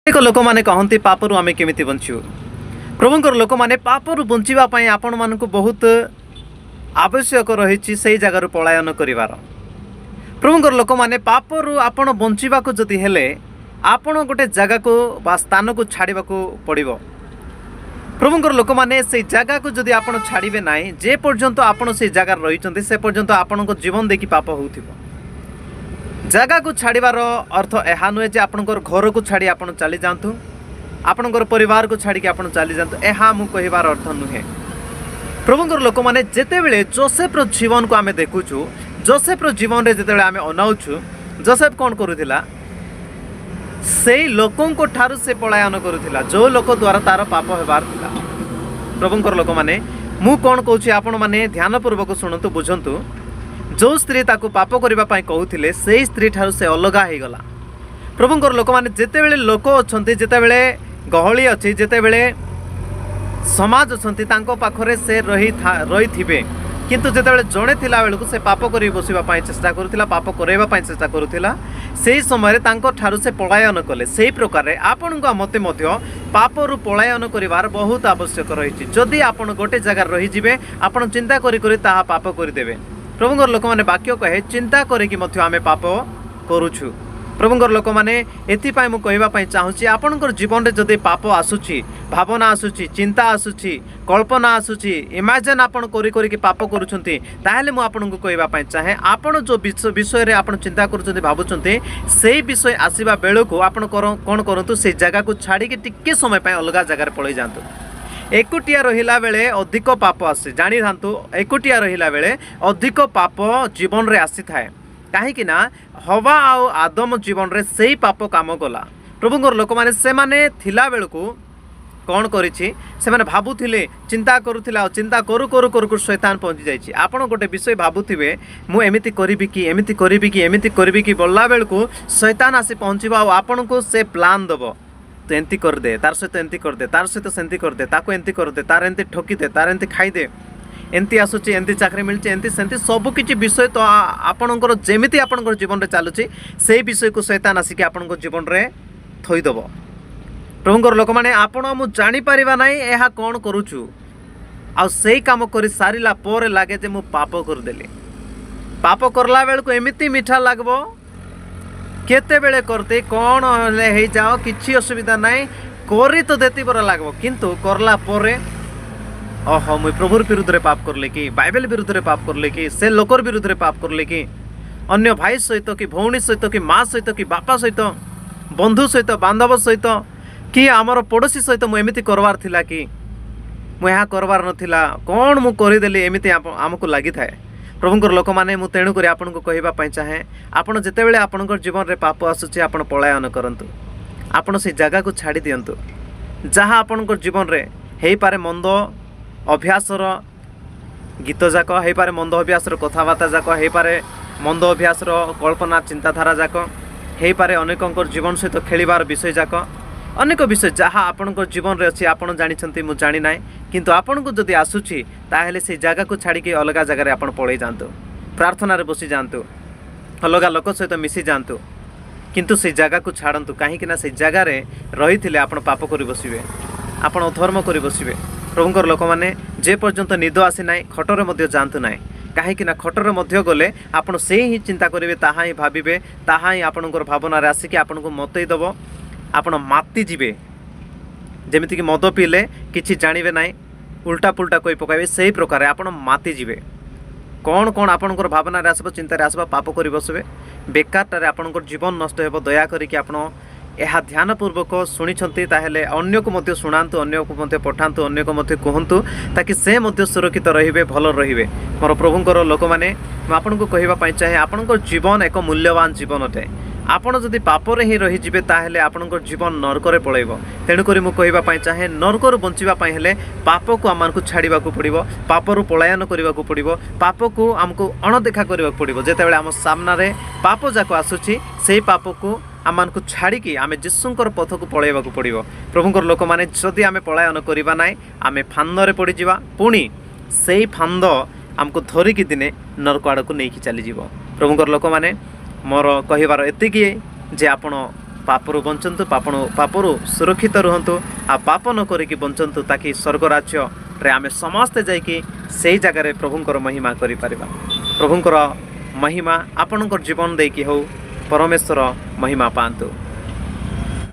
ଅନେକ ଲୋକମାନେ କହନ୍ତି, ପାପରୁ ଆମେ କେମିତି ବଞ୍ଚିବୁ? ପ୍ରଭୁଙ୍କର ଲୋକମାନେ, ପାପରୁ ବଞ୍ଚିବା ପାଇଁ ଆପଣମାନଙ୍କୁ ବହୁତ ଆବଶ୍ୟକ ରହିଛି ସେଇ ଜାଗାରୁ ପଳାୟନ କରିବାର। ପ୍ରଭୁଙ୍କର ଲୋକମାନେ, ପାପରୁ ଆପଣ ବଞ୍ଚିବାକୁ ଯଦି ହେଲେ ଆପଣ ଗୋଟେ ଜାଗାକୁ ବା ସ୍ଥାନକୁ ଛାଡ଼ିବାକୁ ପଡ଼ିବ। ପ୍ରଭୁଙ୍କର ଲୋକମାନେ, ସେଇ ଜାଗାକୁ ଯଦି ଆପଣ ଛାଡ଼ିବେ ନାହିଁ, ଯେ ପର୍ଯ୍ୟନ୍ତ ଆପଣ ସେଇ ଜାଗାରେ ରହିଛନ୍ତି ସେ ପର୍ଯ୍ୟନ୍ତ ଆପଣଙ୍କ ଜୀବନ ଦେଇକି ପାପ ହେଉଥିବ। ଜାଗାକୁ ଛାଡ଼ିବାର ଅର୍ଥ ଏହା ନୁହେଁ ଯେ ଆପଣଙ୍କର ଘରକୁ ଛାଡ଼ି ଆପଣ ଚାଲିଯାଆନ୍ତୁ, ଆପଣଙ୍କର ପରିବାରକୁ ଛାଡ଼ିକି ଆପଣ ଚାଲିଯାଆନ୍ତୁ। ଏହା ମୁଁ କହିବାର ଅର୍ଥ ନୁହେଁ। ପ୍ରଭୁଙ୍କର ଲୋକମାନେ, ଯେତେବେଳେ ଜୋସେଫର ଜୀବନକୁ ଆମେ ଦେଖୁଛୁ, ଜୋସେଫର ଜୀବନରେ ଯେତେବେଳେ ଆମେ ଅନାଉଛୁ, ଜୋସେଫ କ'ଣ କରୁଥିଲା? ସେଇ ଲୋକଙ୍କ ଠାରୁ ସେ ପଳାୟନ କରୁଥିଲା, ଯେଉଁ ଲୋକ ଦ୍ୱାରା ତାର ପାପ ହେବାର ଥିଲା। ପ୍ରଭୁଙ୍କର ଲୋକମାନେ, ମୁଁ କ'ଣ କହୁଛି ଆପଣମାନେ ଧ୍ୟାନପୂର୍ବକ ଶୁଣନ୍ତୁ, ବୁଝନ୍ତୁ। ଯେଉଁ ସ୍ତ୍ରୀ ତାକୁ ପାପ କରିବା ପାଇଁ କହୁଥିଲେ, ସେଇ ସ୍ତ୍ରୀ ଠାରୁ ସେ ଅଲଗା ହେଇଗଲା। ପ୍ରଭୁଙ୍କର ଲୋକମାନେ, ଯେତେବେଳେ ଲୋକ ଅଛନ୍ତି, ଯେତେବେଳେ ଗହଳି ଅଛି, ଯେତେବେଳେ ସମାଜ ଅଛନ୍ତି, ତାଙ୍କ ପାଖରେ ସେ ରହିଥିବେ। କିନ୍ତୁ ଯେତେବେଳେ ଜଣେ ଥିଲା ବେଳକୁ ସେ ପାପ କରି ବସିବା ପାଇଁ ଚେଷ୍ଟା କରୁଥିଲା, ପାପ କରାଇବା ପାଇଁ ଚେଷ୍ଟା କରୁଥିଲା। ସେହି ସମୟରେ ତାଙ୍କ ଠାରୁ ସେ ପଳାୟନ କଲେ। ସେହି ପ୍ରକାରରେ ଆପଣଙ୍କୁ ଆଉ ମୋତେ ମଧ୍ୟ ପାପରୁ ପଳାୟନ କରିବାର ବହୁତ ଆବଶ୍ୟକ ରହିଛି। ଯଦି ଆପଣ ଗୋଟେ ଜାଗାରେ ରହିଯିବେ, ଆପଣ ଚିନ୍ତା କରି କରି ତାହା ପାପ କରିଦେବେ। ପ୍ରଭୁଙ୍କର ଲୋକମାନେ, ବାକ୍ୟ କହେ, ଚିନ୍ତା କରିକି ମଧ୍ୟ ଆମେ ପାପ କରୁଛୁ। ପ୍ରଭୁଙ୍କର ଲୋକମାନେ, ଏଥିପାଇଁ ମୁଁ କହିବା ପାଇଁ ଚାହୁଁଛି, ଆପଣଙ୍କର ଜୀବନରେ ଯଦି ପାପ ଆସୁଛି, ଭାବନା ଆସୁଛି, ଚିନ୍ତା ଆସୁଛି, କଳ୍ପନା ଆସୁଛି, ଇମାଜିନ୍ ଆପଣ କରି କରିକି ପାପ କରୁଛନ୍ତି, ତାହେଲେ ମୁଁ ଆପଣଙ୍କୁ କହିବା ପାଇଁ ଚାହେଁ, ଆପଣ ଯେଉଁ ବିଷୟରେ ଆପଣ ଚିନ୍ତା କରୁଛନ୍ତି, ଭାବୁଛନ୍ତି, ସେଇ ବିଷୟ ଆସିବା ବେଳକୁ ଆପଣ କ'ଣ କରନ୍ତୁ? ସେଇ ଜାଗାକୁ ଛାଡ଼ିକି ଟିକେ ସମୟ ପାଇଁ ଅଲଗା ଜାଗାରେ ପଳେଇ ଯାଆନ୍ତୁ। ଏକୁଟିଆ ରହିଲା ବେଳେ ଅଧିକ ପାପ ଆସେ, ଜାଣିଥାନ୍ତୁ। ଏକୁଟିଆ ରହିଲା ବେଳେ ଅଧିକ ପାପ ଜୀବନରେ ଆସିଥାଏ। କାହିଁକି ନା ହବା ଆଉ ଆଦମ ଜୀବନରେ ସେଇ ପାପ କାମ କଲା। ପ୍ରଭୁଙ୍କର ଲୋକମାନେ, ସେମାନେ ଥିଲା ବେଳକୁ କ'ଣ କରିଛି? ସେମାନେ ଭାବୁଥିଲେ, ଚିନ୍ତା କରୁଥିଲେ, ଆଉ ଚିନ୍ତା କରୁ କରୁ କରୁ କରୁ ଶୈତାନ ପହଞ୍ଚି ଯାଇଛି। ଆପଣ ଗୋଟେ ବିଷୟ ଭାବୁଥିବେ, ମୁଁ ଏମିତି କରିବି କି, ଏମିତି କରିବି କି, ଏମିତି କରିବି କି ବୋଲିଲା ବେଳକୁ ଶୈତାନ ଆସି ପହଞ୍ଚିବ ଆଉ ଆପଣଙ୍କୁ ସେ ପ୍ଲାନ୍ ଦେବ, ତୁ ଏମିତି କରିଦେ, ତାର ସହିତ ଏମିତି କରିଦେ, ତାର ସହିତ ସେମିତି କରିଦେ, ତାକୁ ଏମିତି କରିଦେ, ତାର ଏମିତି ଠକିଦେ, ତାର ଏମିତି ଖାଇଦେ, ଏମିତି ଆସୁଛି, ଏମିତି ଚାକିରି ମିଳିଛି, ଏମିତି ସେମିତି ସବୁକିଛି ବିଷୟ। ତ ଆପଣଙ୍କର ଯେମିତି ଆପଣଙ୍କର ଜୀବନରେ ଚାଲୁଛି, ସେଇ ବିଷୟକୁ ଶୈତାନ ଆସିକି ଆପଣଙ୍କ ଜୀବନରେ ଥୋଇଦେବ। ପ୍ରଭୁଙ୍କର ଲୋକମାନେ, ଆପଣ ମୁଁ ଜାଣିପାରିବା ନାହିଁ ଏହା କ'ଣ କରୁଛୁ। ଆଉ ସେଇ କାମ କରି ସାରିଲା ପରେ ଲାଗେ ଯେ ମୁଁ ପାପ କରିଦେଲି। ପାପ କଲା ବେଳକୁ ଏମିତି ମିଠା ଲାଗିବ, କେତେବେଳେ କରତେ କ'ଣ ହେଲେ ହେଇଯାଅ, କିଛି ଅସୁବିଧା ନାହିଁ, କରି ତ ଦେତି ପରା ଲାଗିବ। କିନ୍ତୁ କଲା ପରେ, ଓହୋ, ମୁଇଁ ପ୍ରଭୁର ବିରୁଦ୍ଧରେ ପାପ କରଲି କି, ବାଇବେଲ ବିରୁଦ୍ଧରେ ପାପ କରଲି କି, ସେ ଲୋକର ବିରୁଦ୍ଧରେ ପାପ କରଲି କି, ଅନ୍ୟ ଭାଇ ସହିତ କି ଭଉଣୀ ସହିତ କି ମା ସହିତ କି ବାପା ସହିତ, ବନ୍ଧୁ ସହିତ, ବାନ୍ଧବ ସହିତ କି ଆମର ପଡ଼ୋଶୀ ସହିତ ମୁଁ ଏମିତି କରବାର ଥିଲା କି? ମୁଁ ଏହା କରବାର ନଥିଲା, କ'ଣ ମୁଁ କରିଦେଲି? ଏମିତି ଆମକୁ ଲାଗିଥାଏ। ପ୍ରଭୁଙ୍କର ଲୋକମାନେ, ମୁଁ ତେଣୁକରି ଆପଣଙ୍କୁ କହିବା ପାଇଁ ଚାହେଁ, ଆପଣ ଯେତେବେଳେ ଆପଣଙ୍କର ଜୀବନରେ ପାପ ଆସୁଛି, ଆପଣ ପଳାୟନ କରନ୍ତୁ। ଆପଣ ସେଇ ଜାଗାକୁ ଛାଡ଼ି ଦିଅନ୍ତୁ। ଯାହା ଆପଣଙ୍କ ଜୀବନରେ ହେଇପାରେ ମନ୍ଦ ଅଭ୍ୟାସର ଗୀତ ଯାକ ହେଇପାରେ, ମନ୍ଦ ଅଭ୍ୟାସର କଥାବାର୍ତ୍ତା ଯାକ ହେଇପାରେ, ମନ୍ଦ ଅଭ୍ୟାସର କଳ୍ପନା ଚିନ୍ତାଧାରା ଯାକ ହେଇପାରେ, ଅନେକଙ୍କର ଜୀବନ ସହିତ ଖେଳିବାର ବିଷୟ ଯାକ, ଅନେକ ବିଷୟ ଯାହା ଆପଣଙ୍କ ଜୀବନରେ ଅଛି, ଆପଣ ଜାଣିଛନ୍ତି, ମୁଁ ଜାଣିନାହିଁ। କିନ୍ତୁ ଆପଣଙ୍କୁ ଯଦି ଆସୁଛି, ତାହେଲେ ସେଇ ଜାଗାକୁ ଛାଡ଼ିକି ଅଲଗା ଜାଗାରେ ଆପଣ ପଳେଇ ଯାଆନ୍ତୁ, ପ୍ରାର୍ଥନାରେ ବସିଯାଆନ୍ତୁ, ଅଲଗା ଲୋକ ସହିତ ମିଶି ଯାଆନ୍ତୁ, କିନ୍ତୁ ସେଇ ଜାଗାକୁ ଛାଡ଼ନ୍ତୁ। କାହିଁକି ନା ସେଇ ଜାଗାରେ ରହିଥିଲେ ଆପଣ ପାପ କରି ବସିବେ, ଆପଣ ଅଧର୍ମ କରି ବସିବେ। ପ୍ରଭୁଙ୍କର ଲୋକମାନେ, ଯେ ପର୍ଯ୍ୟନ୍ତ ନିଦ ଆସିନାହିଁ, ଖଟରେ ମଧ୍ୟ ଯାଆନ୍ତୁ ନାହିଁ। କାହିଁକି ନା ଖଟରେ ମଧ୍ୟ ଗଲେ ଆପଣ ସେଇ ହିଁ ଚିନ୍ତା କରିବେ, ତାହା ହିଁ ଭାବିବେ, ତାହା ହିଁ ଆପଣଙ୍କର ଭାବନାରେ ଆସିକି ଆପଣଙ୍କୁ ମତେଇ ଦେବ। ଆପଣ ମାତି ଯିବେ। ଯେମିତିକି ମଦ ପିଇଲେ କିଛି ଜାଣିବେ ନାହିଁ, ଉଲ୍ଟା ପୁଲ୍ଟା କହି ପକାଇବେ, ସେଇ ପ୍ରକାର ଆପଣ ମାତି ଯିବେ। କ'ଣ କ'ଣ ଆପଣଙ୍କର ଭାବନାରେ ଆସିବ, ଚିନ୍ତାରେ ଆସିବ, ପାପ କରି ବସିବେ। ବେକାରଟାରେ ଆପଣଙ୍କର ଜୀବନ ନଷ୍ଟ ହେବ। ଦୟା କରିକି ଆପଣ ଏହା ଧ୍ୟାନପୂର୍ବକ ଶୁଣିଛନ୍ତି, ତାହେଲେ ଅନ୍ୟକୁ ମଧ୍ୟ ଶୁଣାନ୍ତୁ, ଅନ୍ୟକୁ ମଧ୍ୟ ପଠାନ୍ତୁ, ଅନ୍ୟକୁ ମଧ୍ୟ କୁହନ୍ତୁ, ତାକି ସେ ମଧ୍ୟ ସୁରକ୍ଷିତ ରହିବେ, ଭଲ ରହିବେ। ମୋର ପ୍ରଭୁଙ୍କର ଲୋକମାନେ, ମୁଁ ଆପଣଙ୍କୁ କହିବା ପାଇଁ ଚାହେଁ, ଆପଣଙ୍କ ଜୀବନ ଏକ ମୂଲ୍ୟବାନ ଜୀବନ ଅଟେ। ଆପଣ ଯଦି ପାପରେ ହିଁ ରହିଯିବେ, ତାହେଲେ ଆପଣଙ୍କ ଜୀବନ ନରକରେ ପଳାଇବ। ତେଣୁକରି ମୁଁ କହିବା ପାଇଁ ଚାହେଁ, ନରକରୁ ବଞ୍ଚିବା ପାଇଁ ହେଲେ ପାପକୁ ଆମମାନଙ୍କୁ ଛାଡ଼ିବାକୁ ପଡ଼ିବ, ପାପରୁ ପଳାୟନ କରିବାକୁ ପଡ଼ିବ, ପାପକୁ ଆମକୁ ଅଣଦେଖା କରିବାକୁ ପଡ଼ିବ। ଯେତେବେଳେ ଆମ ସାମ୍ନାରେ ପାପ ଯାକ ଆସୁଛି, ସେଇ ପାପକୁ ଆମମାନଙ୍କୁ ଛାଡ଼ିକି ଆମେ ଯୀଶୁଙ୍କର ପଥକୁ ପଳାଇବାକୁ ପଡ଼ିବ। ପ୍ରଭୁଙ୍କର ଲୋକମାନେ, ଯଦି ଆମେ ପଳାୟନ କରିବା ନାହିଁ, ଆମେ ଫାନ୍ଦରେ ପଡ଼ିଯିବା। ପୁଣି ସେଇ ଫାନ୍ଦ ଆମକୁ ଧରିକି ଦିନେ ନରକ ଆଡ଼କୁ ନେଇକି ଚାଲିଯିବ। ପ୍ରଭୁଙ୍କର ଲୋକମାନେ, ମୋର କହିବାର ଏତିକି ଯେ ଆପଣ ପାପରୁ ବଞ୍ଚନ୍ତୁ, ପାପରୁ ସୁରକ୍ଷିତ ରୁହନ୍ତୁ ଆଉ ପାପ ନ କରିକି ବଞ୍ଚନ୍ତୁ, ତାକି ସ୍ୱର୍ଗ ରାଜ୍ୟରେ ଆମେ ସମସ୍ତେ ଯାଇକି ସେଇ ଜାଗାରେ ପ୍ରଭୁଙ୍କର ମହିମା କରିପାରିବା। ପ୍ରଭୁଙ୍କର ମହିମା ଆପଣଙ୍କର ଜୀବନ ଦେଇକି ହେଉ, ପରମେଶ୍ୱର ମହିମା ପାଆନ୍ତୁ।